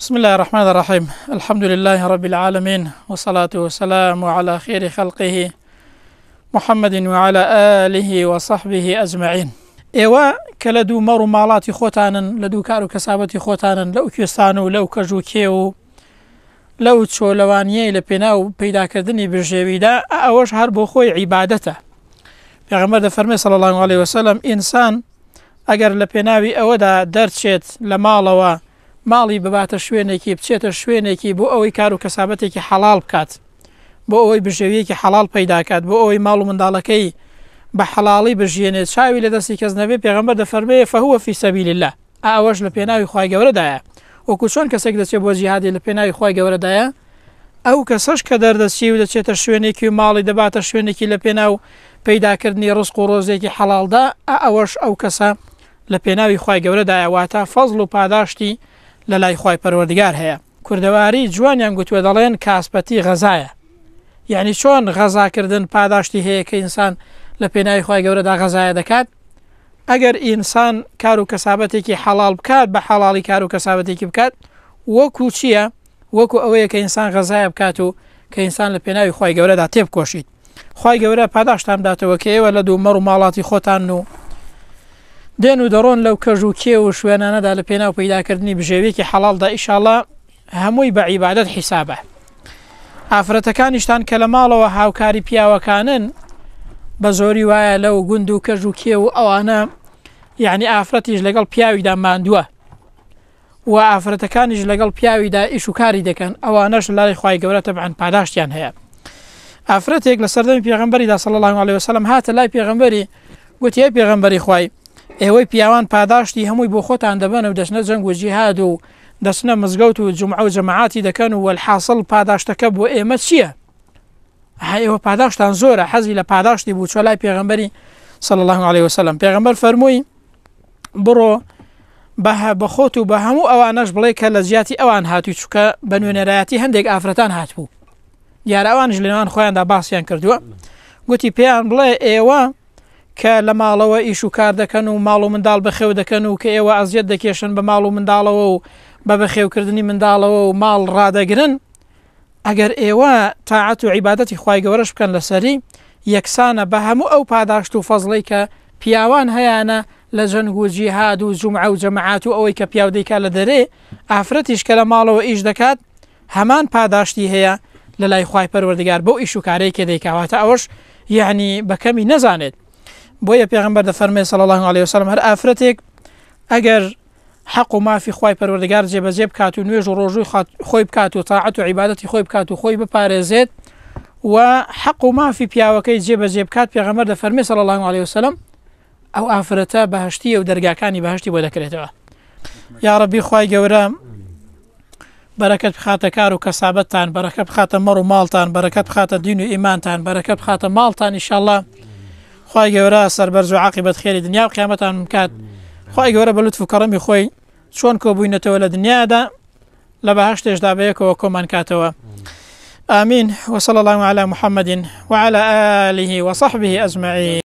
بسم الله الرحمن الرحيم الحمد لله رب العالمين والصلاة والسلام على خير خلقه محمد وعلى آله وصحبه أجمعين. ئێوە کە لە دوو مەڕ و ماڵاتی خۆتانن، لە دوو کار و کەسابەتی خۆتانن، لەو کوێستان و لەو کەژ و کێو و لەو چۆلەوانیەی لە پێناو پەیداکردنی بژێویدا، ئەوەش هەر بۆ خۆی عیبادەتە. پێغەمبەر دەفەرمێ صلی الله علیه وسلم ئینسان ئەگەر لە پێناوی ئەوەدا دەرچێت لە ماڵەوە، ماڵی بباتە شوێنێکی، بچێتە شوێنێکی بۆ ئەوەی کار و کەسابەتێکی حەڵاڵ بکات، بۆ ئەوەی بژێویەکی حەڵاڵ پەیدا کات، بۆ ئەوەی ماڵ و منداڵەکەی بە حەڵاڵی بژیێنێت، چاوی لە دەستی کەس نەبێ، پێغەمبەر دەفەرمێ فهو فی سبیل الله، ئا ئەوەش لە پێناوی خوای گەورەدایە. وەکو چۆن کەسێک دەچێت بۆ جیهادی لە پێناوی خوای گەورەدایە، ئەو کەسەش کە دەردەچی و دەچێتە شوێنێکی و ماڵی دەباتە شوێنێکی لە پێناو پەیداکردنی ڕزق و ڕۆزێکی حەڵاڵدا، ئا ئەوەش ئەو کەسە لە پێناوی خوای گەورەدایە، واتە فەزڵ و پاداشتی لە لای خوای پەروەردگار هەیە. کوردەواری جوانیان گوتووە دەڵێن کاسپەتی غەزایە، یەعنی چۆن غەزاکردن پاداشتی هەیە کە ئینسان لە پێناوی خوای گەورەدا غەزایە دەکات، ئەگەر ئینسان کار و کەسابەتێکی حەڵاڵ بکات بە حەڵاڵی کار و کەسابەتێکی بکات وەکو چییە؟ وەکو ئەوەیە کە ئینسان غەزایە بکات و کە ئینسان لە پێناوی خوای گەورەدا تێبکۆشیت. خوای گەورە پاداشتان بداتەوە کە ئێوە لە دوو مەڕ و ماڵاتی خۆتان و دێن و دەڕۆن لەو کەژ و کێو و شوێنانەدا لە پێناو پەیداکردنی بژێویەکی حەڵاڵدا، ئیشاڵا هەمووی بە عیبادەت حیسابە. ئافرەتەکانیشتان کە لە ماڵەوە هاوکاری پیاوەکانن بە زۆری وایە لەو گوند و کەژ و کێو و ئەوانە، یعنی ئافرەتیش لەگەڵ پیاویدا ماندووە و ئافرەتەکانیش لەگەڵ پیاویدا ئیش و کاری دەکەن، ئەوانەش لای خوای گەورە تەبعەن پاداشتیان هەیە. ئافرەتێک لە سەردەمی پێغەمبەریدا صلی الله علیه وسلم هاتە لای پێغەمبەری گوتی ئەی پێغەمبەری خوای ئێوەی پیاوان پاداشتی هەمووی بۆ خۆتان دەبەن و دەچنە جەنگ و جیهاد و دەچنە مزگەوت و جومعە و جەماعاتی دەکەن و وەلحاصل پاداشتەکە بۆ ئێمە چییە؟ ها ئێوە پاداشتان زۆرە. حەزی لە پاداشتی بوو چۆ لای پێغەمبەری صلی الله علیه وسلم. پێغەمبەر فەرمووی بڕۆ بە خۆت و بە هەموو ئەوانەش بڵێ کە لە جیاتی ئەوان هاتووی، چونکە بە نوێنەرایەتی هەندێک ئافرەتان هاتبوو، دیارە ئەوانیش لە نێوان خۆیاندا باسیان کردووە. گوتی پێیان بڵێ ئێوە کە لە ماڵەوە ئیش و کار دەکەن و ماڵ و منداڵ بەخێو دەکەن و کە ئێوە ئەزیەت دەکێشن بە ماڵ و منداڵەوە و بە بەخێوکردنی منداڵەوە و ماڵ ڕادەگرن، ئەگەر ئێوە تاعەت و عیبادەتی خوای گەورەش بکەن لەسەری، یەکسانە بە هەموو ئەو پاداشت و فەزڵەی کە پیاوان هەیانە لە جەنگ و جیهاد و جومعە و جەماعەت و ئەوەی کە پیاو دەیکا لە دەرێ، ئافرەتیش کە لە ماڵەوە ئیش دەکات هەمان پاداشتی هەیە لە لای خوای پەروەردگار بەو ئیش و کارەی کە دەیکا، واتە ئەوەش یەعنی بە کەمی نەزانێت. بۆیە پێغەمبەر دەفەرمێ صلی اللە علیه وسلم هەر ئافرەتێک ئەگەر حەق و مافی خوای پەروەردگار جێبەجێ بکات و نوێژ و ڕۆژووی خۆی بکات و تاعەت و عیبادەتی خۆی بکات و خۆی بپارێزێت و حەق و مافی پیاوەکەی جێبەجێ بکات، پێغەمبەر دەفەرمێ صلی اللە علیه وسلم ئەو ئافرەتە بەهەشتیە و دەرگاکانی بەهەشتی بۆ دەکرێتەوە. یا ڕەبی خوای گەورە بەرەکەت بخاتە کار و کەسابەتتان، بەرەکەت بخاتە مەڕ و ماڵتان، بەرەکەت بخاتە دین و ئیمانتان، بەرەکەت بخاتە ماڵتان ئیشەڵڵا. خوای گەورە سەربەرز و عاقبەت خێری دنیا و قیامەتان بکات. خوای گەورە بە لوتف و کەڕەمی خۆی چۆن کۆبووینەتەوە لە دنیادا لە بەهەشتێشدا بەیەکەوە کۆمان کاتەوە. آمین. وصلى الله على محمد وعلى آله وصحبه أجمعين.